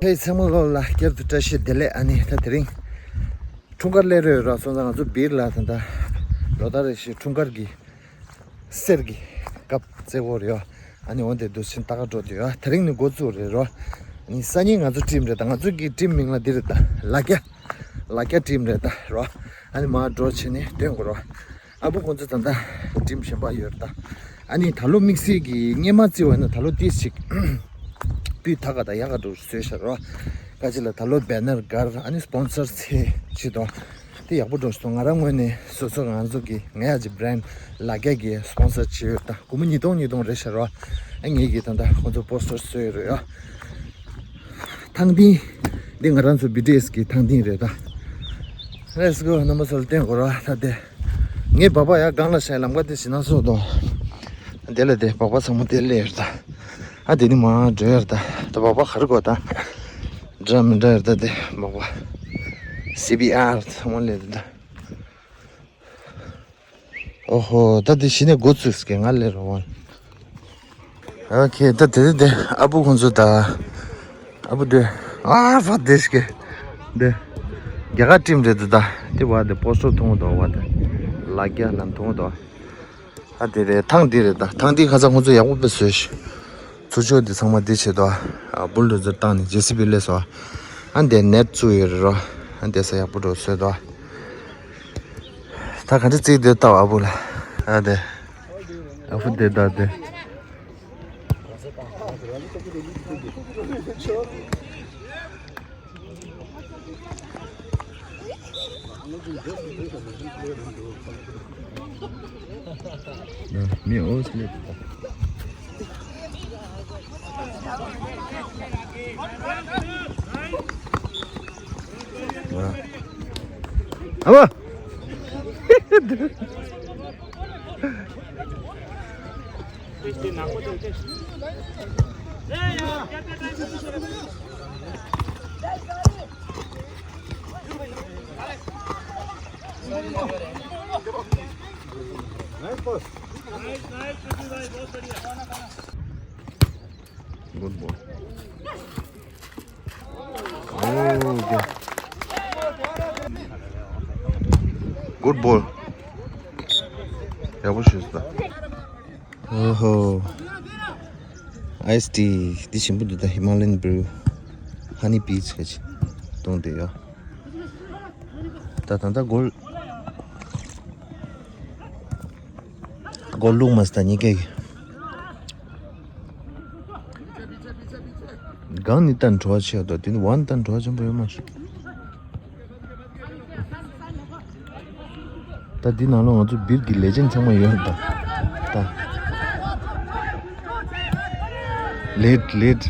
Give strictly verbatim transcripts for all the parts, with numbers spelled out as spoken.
ཧེ་ཚང་མ་ལོ་ལ་བསྐྱར་དུ་བཀྲ་ཤིས་བདེ་ལེགས། ཨ་ནི་ད་དེ་རིང་འཁྲུངས་སྐར་སླེབས་རེད་ར། སོང་ཙང་ང་ཚོ་སྦིར་ལ་ད་ལྟ་ལོ་ལྟར་རེ་བཞིན་འཁྲུངས་སྐར་གྱི་གསེར་གྱི་ཀབ་བཙལ་གོ་རེད་ཡ། ཨ་ནི་འོ་དེ་འདུག་ཕྱིན་ལྟ་ག་འགྲོ་དུས་ཡ། དེ་རིང་ནི་འགོ་བཙུགས་རེད་རོ། ཨ་ནི་སང་ཉིན་ང་ཚོ་ཊིམ་རེད། ད་ང་ཚོ་གི་ཊིམ་མིང་ལ་འདི་རེད། ད་ལ་རྒྱ་ལ་རྒྱ་ཊིམ་རེད་ད་རོ། ཨ་ནི་མར་འགྲོ་བྱས་ནས་སྟོན་དགོས་རོ། ཨ་བུ་ཁོང་ཚོ་ད་ལྟ་ཊིམ་གཞན་པ་ཡོད་རེད་ད། ཨ་ནི་ད་ལོ་དམིགས་བསལ་གྱི་སྔོན་མ་བརྩི་བ་ཡིན་ན་ད་ལོ་ཏིས་ཅིག་སྤུས་དག་ག་དང་ཡག་ག་འགྲོ་བཟོས་ཤག་རོ། ཁ་ཅིག་ལ་ད་ལོ་བེ་ནར་སྒར། ཨ་ནི་སི་པོན་སར་ཚེ་ཆེད་དོ། དེ་ཡག་པོ་འགྲོ་སོང་། ང་རང་ངོས་ནས་སོ་སོ་ང་ཚོ་གི་ང་ཡ་གི་བྷི་རེན་ཌི་ལ་རྒྱ་གི་སི་པོན་སར་བྱས་ཡོད་ད། སྒོར་མོ་ཉིས་སྟོང་ཉིས་སྟོང་རེད་ཤག་རོ། ཨ་ངེད་ཀྱིས་ད་ལྟ་ཁོང་ཚོ་པོ་སི་ཊར་བཟོས་ཡོད་རེད་ཡ། ཐང་ཏིང་། འདི་ང་རང་ཚོ་བི་ཊི་ཨེསི་གི་ཐང་ཏིང་རེད་ད། Let's go། རྣམ་པ་ཚོ་ལ་སྟོན་དགོས་ར་ད་དེ། ངའི་སྦག་སྦག་ཡ་སྒང་ལ་བཞག་ལམ་ཁ་དེ་ཞིག་ན་སོ་དོ། དེ་ལ་དེ་སྦག་སྦག་ཚང་མ་དེ་སླེབས་ཡོད་ད། ཨ་དེ་ནི་མ་འགྲོ་ཡོད་ད། ད་སྦག་སྦག་ག་རེ་དགོས་ད། འདྲ་མི་འདྲ་ཡོད་ད་དེ་སྦག་སྦག། སི་བི་ཨར་ཚང་མ་སླེབས་ད། ཨོ་ཧོ། ད་འདི་གཞི་ནས་འགོ་བཙུགས་ཀྱི་ང་ལས་རོ་ཝང་། ཨོ་ཁེ། ད་དེ་དེ་ཨ་བུ་ཁོང་ཚོ་ད། ཨ་བུ་དེ། ཨ་ཕ་དེ་ཤི་ཀེ། དེ། རྒྱ་གར་ཊིམ་རེད་ད། དེ་བ་དེ་པོ་སི་ཊར་མཐོང་དོ་བ་དེ། ལ་རྒྱ་ལ་མཐོང་དོ། ཨ་དེ་རེད། ཐང་དེ་རེད་ད། ཐང་དེ་ཁ་ཚ་ཁོང་ཚོ་ཡག་པོ་དཔེ་བཟོས་ཤི། ཚུར་ཕྱོགས་དེ་ཚང་མ་དེ་བྱེད་དོ། ཨ་བུལ་ཌོ་ཛར་བཏང་ནས་ཇེ་སི་བི་སླེབས་སོ། ཨ་འདི་ནེཊ་བཙུགས་ཡོད་རེད་རོ། ཨ་འདི་ས་ཡག་པོ་འགྲོ་བཟོས་དོ། ད་ག་འདྲ་བརྩིས་དེ་ལྟ་བ་ཨ་བུ་ལ། ཨ་དེ། ཨ་བུ་དེ་ད་དེ། མི་འོ་སི་ལེ། ཨ་བ། Good ball. Oh, good. Good ball. ཡག་པོ་ཞུས་སོང་། ཨོ་ཧོ། ཨའི་སི་ཊི། འདི་ཞིམ་པོ་འདུག་ད། Himalayan Brew Honey Peach ག་ཅིག་བཏུང་དེ་ཡོད། ད་ད་ད་གོལ། གོལ་ལུག་མ་སྟ་ཉི་ཀེ། གང་ནི་ད་འགྲོ་བ་ཆེ་ཡོད་དོ། དེ་ནི་ཝན་ད་འགྲོ་བ་ཆེན་པོ་ཡོད་མ་རེད། ད་འདི་ནང་ལ་ང་ཚོ་སྦིར་གྱི་ལེ་ཇེན་ཚང་མ་ཡོད་རེད་ད། ད་ལེད་ལེད།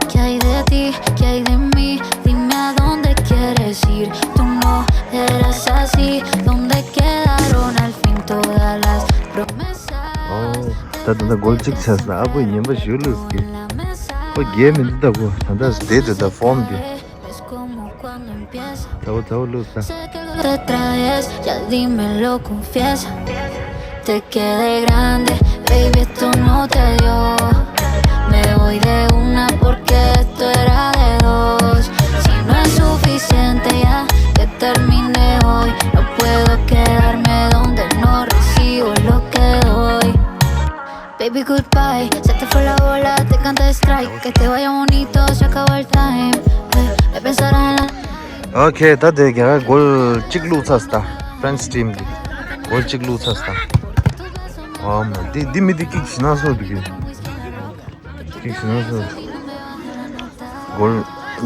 ¿Qué hay de ti? ¿Qué hay de mí? Dime a dónde quieres ir. Tú no eras así. ¿Dónde quedaron al fin todas las promesas? ཨོ། ད་ད་ད་གོལ་གཅིག་ཆགས་སོང་། ཨ་བུ་ཉན་པ་ཞུ་ལུས་ཀྱི། ཁོ་རྒྱལ་མི་འདུག་ད། ཁོ་ད་ད་བསྡད་འདུག་ད་ཕོམ་གྱི། Es como cuando empieza. ད་བུ་ད་བུ་ལུས་ད། Sé que lo retraes, ya dime, lo confiesa. Te quedé grande, baby, esto no te dio. Me voy de una porque esto era de dos. Si no es suficiente ya que terminé hoy, no puedo quedarme donde no recibo lo que doy. Baby, goodbye, se te fue la bola, te canta strike. Que te vaya bonito, se acabó el time. Hey, me pensarás en la ཨོ་ཁེ། ད་དེ་རྒྱ་གར་གོལ་གཅིག་བླུགས་ཚར་སོང་ད། ཕ་རན་སི་ཊིམ་གྱིས་གོལ་གཅིག་བླུགས་ཚར་སོང་ད། ཨོ་མ། འདི་འདི་མི་འདི་ཀིག་ཞིག་ན་སོ་འདུག་གི། ཀིག་ཞིག་ན་སོ། གོལ་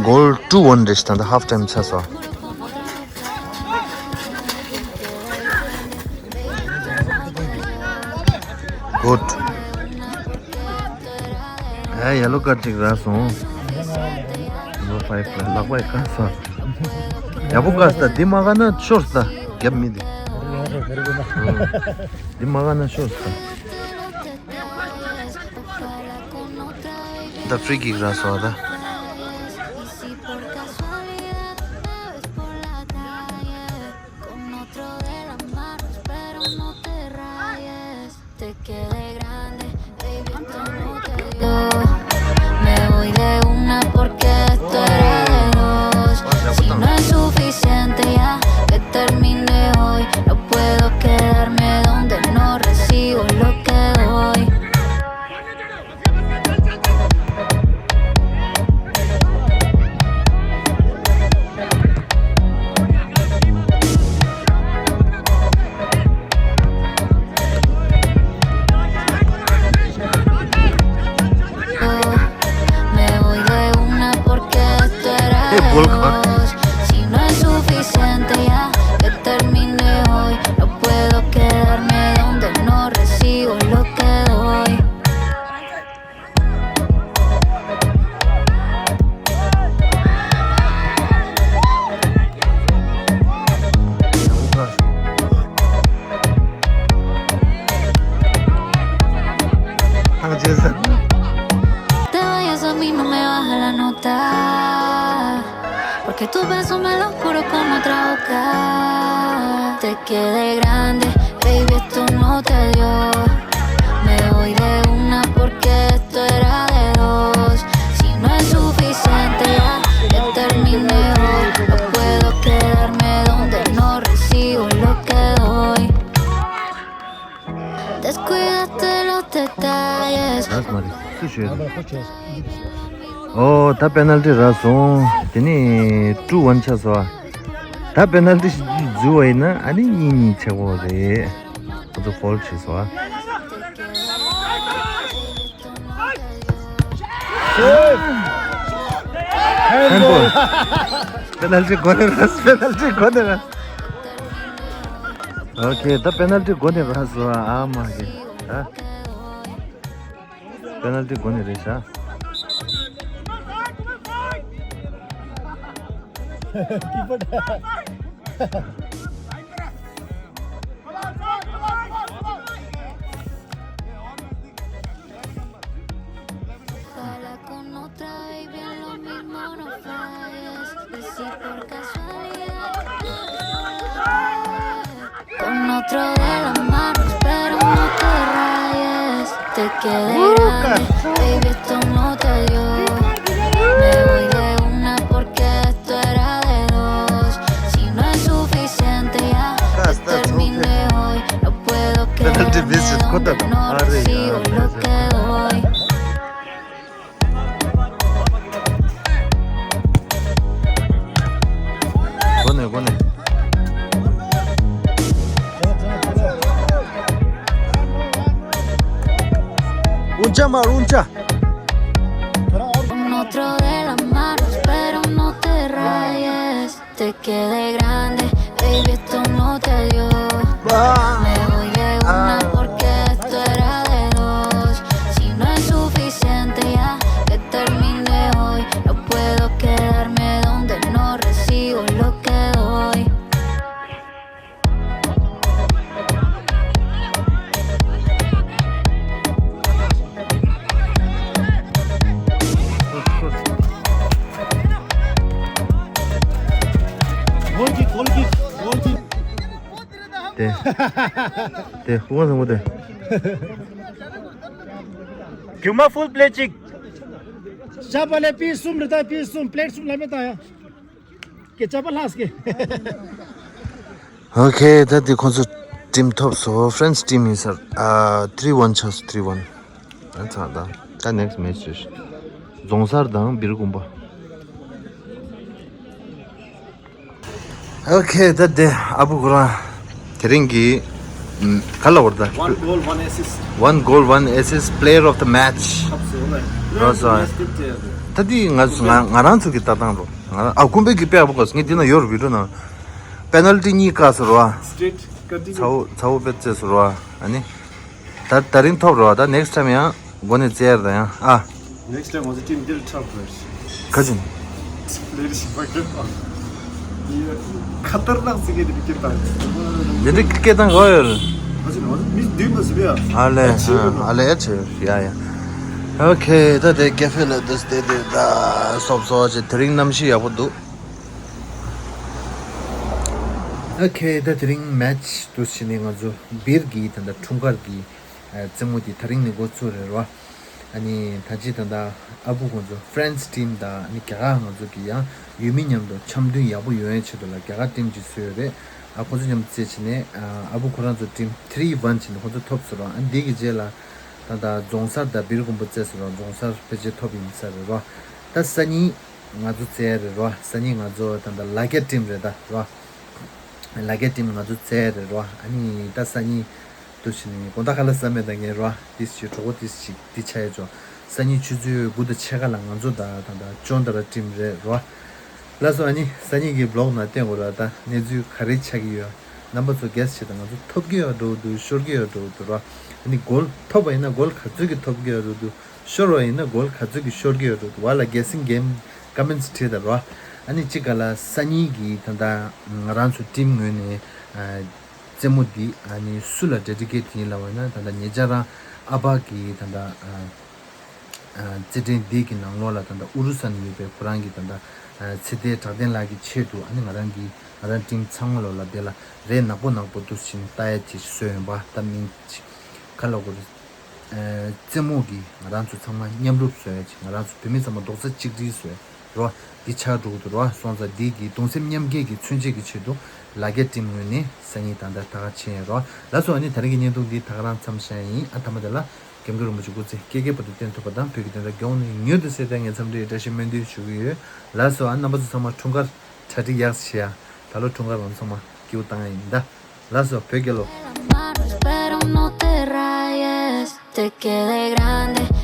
གོལ་ཊུ་ཝན་རེད་ཤག་ད། ད་ཧབ་ཊའིམ་ཆགས་སོང་། Good. ཨ་ཡེ་ལོ་ཀར་ཅིག་རག་སོང་། ནམ་བར་ཕའིབ་ལ་ལག་པ་ཡི་བཀག་སོང་། ཡག་པོ་བཀག་སོང་། འདི་མ་བཀག་ན་ཤོར་སོང་། རྒྱབ་མི་འདི། འདི་མ་བཀག་ན་ཤོར་སོང་། ད་ཕི་རི་ཀིག་རག་སོང་ད། Gol kha. Si no es suficiente ya que termine hoy, no puedo quedarme donde no recibo lo que doy. Te vayas a mí no me baja la nota. Porque tu beso me lo juro con otra boca. Te quedé grande, baby, esto no te dio. Me voy de una porque esto era de dos. Si no es suficiente, ya que terminé hoy. No puedo quedarme donde no recibo lo que doy. Descuídate los detalles. That's my sister. ཨོ། ད་པེ་ནལ་ཊི་རག་སོང་། དེ་ནི་ཊུ་ཝན་ཆགས་སོང་། ད་པེ་ནལ་ཊི་འཛུལ་བ་ཡིན་ན་ཨ་ནི་གཉིས་གཉིས་ཆགས་ཀྱི་རེད། ཁོ་ཚོ་ཕོལ་བྱས་སོང་། ཧན་བོལ། པེ་ནལ་ཊི་གོ་ནས་རག་པེ་ནལ་ཊི་གོ་ནས་རག་ཨོ་ཁེ། ད་པེ་ནལ་ཊི་གོ་ནས་རག་སོང་། ཨ་མ་གི། ཨ། པེ་ནལ་ཊི་གོ་ནས་རེད་ཤག Ojalá con otra baby en lo mismo no falles. Y si por casualidad con otro de las manos, pero no te rayes. Te quedé grande, baby, esto no te dio. Me voy de una porque esto era de dos. Si no es suficiente ya que terminé hoy, no puedo quedarme donde no recibo lo que doy. གོ་ནས་གོ་ནས། ཨུན་ཅ་མ་ཨུན་ཅ། Con otro de las manos, pero no te rayes. Te quedé grande, baby, esto no te dio. Me voy de una porque esto era de dos. Si no es suficiente ya que terminé hoy, no puedo quedarme donde no recibo lo que doy. དེ། དེ་ཧུ་བ་བཟང་པོ་དེ། རྒྱུ་མ་ཕུལ་པི་ལེཊ་གཅིག་ཅ་པ་ལེ་པི་སུམ་རེད། ད་པི་སུམ་པི་ལེཊ་སུམ་ལ་མེད་ད་ཡ། ཀེ་ཅ་པ་ལྷག་སྐེ། ཨོ་ཁེ། ད་དེ་ཁོང་ཚོ་ཊིམ་ཐོབ་སོང་། ཧྥ་རན་སི་ཊིམ་ཡིན་ས་རེད། ཨ། ཐི་རི་ཝན་ཆགས་སོང་། ཐི་རི་ཝན། ཨ་ཚ་ད། ད་ནེག་སི་མེ་ཆི་རེད། རྫོང་སར་དང་སྦིར་དགོན་པ། ཨོ་ཁེ། ད་དེ་ཨ་བུ་ཁོ་རང་དེ་རིང་གི་ཨམ། ག་ལ་བར་ད། One goal, one assist. One goal, one assist, player of the match. ཁབ་སོ་ལེ། རོ་སོ། ད་དེ་ང་ང་ང་རང་ཚོ་གི་ལྟ་སྟངས་རོ། ང་རང་ཨ་ཀུམ་པེ་གི་དཔེ་ཨ་བུ་ཁོ་ངས་འདི་ན་ཡོར་བི་རུ་ན། པེ་ནལ་ཊི་གཉིས་བཀག་སོང་རོ། Straight cutting. ཚ་བོ་ཚ་བོ་དཔེ་རྩེ་སོང་རོ། ཨ་ནི། ད་ད་རིང་ཐོབ་རོ། ད་ནེག་སི་ཊའིམ་ཡང་། མགོ་ནས་བཙལ་ཡར་ད་ཡང་ཨ། Next time ང་ཚོ་ཊིམ་འདིར་འཁྲབ་དགོས། ག་ཅིན། ལེ་རི་ཤི་མ་ཁེ་པ། ཁ་ཏར་ནག་ཟིག་གི་དེ་སྐད་བཏང་། འདི་འདྲ་སྐད་བཏང་གོ་ཡོད། ག་ཅིན་ང་ཚོ་མི་བདུན་པ་ཟིག་ཡ། ཨ་ལེ་ཨ་ལེ་ཨེ་ཆེ་ཡ་ཡ། ཨོ་ཁེ། ད་དེ་ཀེ་ཧྥེ་ལ་འདུག་སྟེ་དེ་ད་སོབ་སོ་བྱེད། དེ་རིང་གནམ་གཤིས་ཡག་པོ་འདུག་ཨོ་ཁེ། ད་དེ་རིང་མེ་ཆི་འདུག་བྱས་ནས་ང་ཚོ་སྦིར་གི་ད་ལྟ་འཁྲུངས་སྐར་གི་རྩེད་མོ་དེ་ད་རིང་ནས་འགོ་ཚུགས་རེད་རོ། ཨ་ནི་ད་ཅི་ད་ལྟ་ཨ་བུ་ཁོང་ཚོ་ཧྥ་རན་སི་ཊིམ་དང་ཨ་ནི་རྒྱ་གར་ང་ཚོ་གི་ཡང་ཡུལ་མི་མཉམ་དུ་འཆམ་མཐུན་ཡག་པོ་ཡོང་ཡའི་ཆེད་དུ་ལ་རྒྱ་གར་ཊིམ་ཅིག་བཟོས་ཡོད་རེད། ཨ་ཁོ་ཚོ་མཉམ་དུ་རྩེད་བྱས་ནས་ཨ་བུ་ཁོ་རང་ཚོ་ཊིམ་ཐི་རི་ཝན་བྱས་ནས་ཁོ་ཚོ་ཐོབ་སོང་རོ། ཨ་ནི་འདི་གི་རྗེས་ལ་ད་ལྟ་རྫོང་སར་དང་སྦིར་དགོན་པ་རྩེས་སོང་རོ། རྫོང་སར་ཕལ་ཆེར་ཐོབ་ཡིན་ས་རེད་རོ། ད་སང་ཉིན་ང་ཚོ་རྩེ་ཡ་རེད་རོ། སང་ཉིན་ང་ཚོ་ད་ལྟ་ལ་རྒྱ་ཊིམ་རེད་ད་རོ། ལ་རྒྱ་ཊིམ་ང་ཚོ་རྩེ་ཡ་རེད་རོ། ཨ་ནི་ད་སང་ཉིན་དུ་ཕྱིན་ནས་དགོང་དག་ཁ་ལག་ཟ་མེད་ད་ངས་རོ། ཏིས་ཅི་གྲོགས་པོ་ཏིས་ཅི་འདི་ཆ་ཡ་ཅོ། སང་ཉིན་ཆུ་ཚོད་དགུ་དང་ཕྱེད་ཀ་ལ་ང་ཚོ་ད་ད་ད་ཅོན་ད་ར་ཊིམ་རེད་རོ། ལགས་སོ། ཨ་ནི་སང་ཉིན་གྱི་བི་ལོག་ནང་བསྟན་དགོས་ར། ད་གནས་ཚུལ་ག་རེ་ཆགས་ཀྱི་ཡོད། རྣམ་པ་ཚོ་ག་རེ་བྱེད་དང་། ང་ཚོ་ཐོབ་ཀྱི་ཡོད་འགྲོ་འདུག་ཤོར་གྱི་ཡོད་འགྲོ་འདུག་ར། ཨ་ནི་གོལ་ཐོབ་པ་ཡིན་ན་གོལ་ག་ཚོད་ཀྱི་ཐོབ་ཀྱི་ཡོད་འགྲོ་འདུག་ཤོར་བ་ཡིན་ན་གོལ་ག་ཚོད་ཀྱི་ཤོར་གྱི་ཡོད་འགྲོ་འདུག་བ་ལ། གེ་སིང་གེམ་ཀོ་མེན་ཊི་བྲིས་དང་ར། ཨ་ནི་གཅིག་ག་ལ་སང་ཉིན་གྱི་ད་ལྟ་ང་རང་ཚོ་ཊིམ་ངོས་ནས་ཨ་རྩེད་མོ་འདི་ཨ་ནི་སུ་ལ་ཌེ་ཌི་ཀེ་ཊི་ཡིན་ལབ་པ་ཡིན་ན། ད་ལྟ་ཉེ་ཆར་རང་ཨ་ཕ་གི་ད་ལྟ་ཨ་རྩེད་འགྲན་འདི་གི་ནང་ལོགས་ལ་ད་ལྟ་ཨུ་རུ་ས་ནས་ཡོད་པའི་ཁོ་རང་གི་ད་ལྟ་ཚེ་བརྟན་གྲགས་ལྡན་ལགས་ཀྱི་ཆེད་དུ། ཨ་ནི་ང་རང་གི་ང་རང་ཊིམ་ཚང་མ་ལོགས་ལ་དེ་ལ་རས་ནག་པོ་ནག་པོ་འདུག་ཕྱིན་ལྟ་ཡ་ཅིག་བཟོས་ཡོད་པ། ད་མིང་ཅིག་ག་ལ་གོ་རེད། རྩེད་མོ་གི་ང་རང་ཚོ་ཚང་མ་མཉམ་རུབ་བཟོ་ཡ་ཅིག་ང་རང་ཚོ་བོད་མི་ཚང་མ་རྡོག་རྩ་གཅིག་སྒྲིལ་བཟོ་ཡ་རོ། འདི་ཆགས་འགྲོ་གི་འདུག་རོ། སོང་ཙང་འདི་གི་གདུང་སེམས་མཉམ་སྐྱེད་ཀྱི་མཚོན་བྱེད་ཀྱི་ཆེད་དུ་ལ་རྒྱ་ཊིམ་ངོས་ནས་སང་ཉིན་ད་ལྟ་ད་ག་ཕྱིན་ཡ་རོ། ལགས་སོ། ཨ་ནི་དེ་རིང་གི་བརྙན་ཐུང་འདི་ད་ག་རང་མཚམས་བཞག་ཡིན། ཨ་མཐའ་མ་དེ་ལ་སྐྱབས་མགོན་རིན་པོ་ཆེ་སྐུ་ཚེ་བསྐལ་བརྒྱའི་བར་དུ་བརྟན་ཐུབ་པ་དང་། བོད་ཀྱི་བདེན་མཐའ་མགྱོགས་ནས་མྱུར་དུ་གསལ་ཐབས་ངས་འཚམས་འདྲི་བཀྲ་ཤིས་སྨོན་འདུན་ཞུ་གི་ཡོད། ལགས་སོ། ཨ་རྣམ་པ་ཚོ་ཚང་མ་འཁྲུངས་སྐར་གྲ་སྒྲིག་ཡག་བྱེད་ཡ། ད་ལོ་འཁྲུངས་སྐར་ང་ཚོ་ཚང་མ་སྐྱིད་པོ་བཏང་ཡ་ཡིན་ད། ལགས་སོ། བོད་རྒྱལ་ལོ། Pero no te rayes, te quede grande.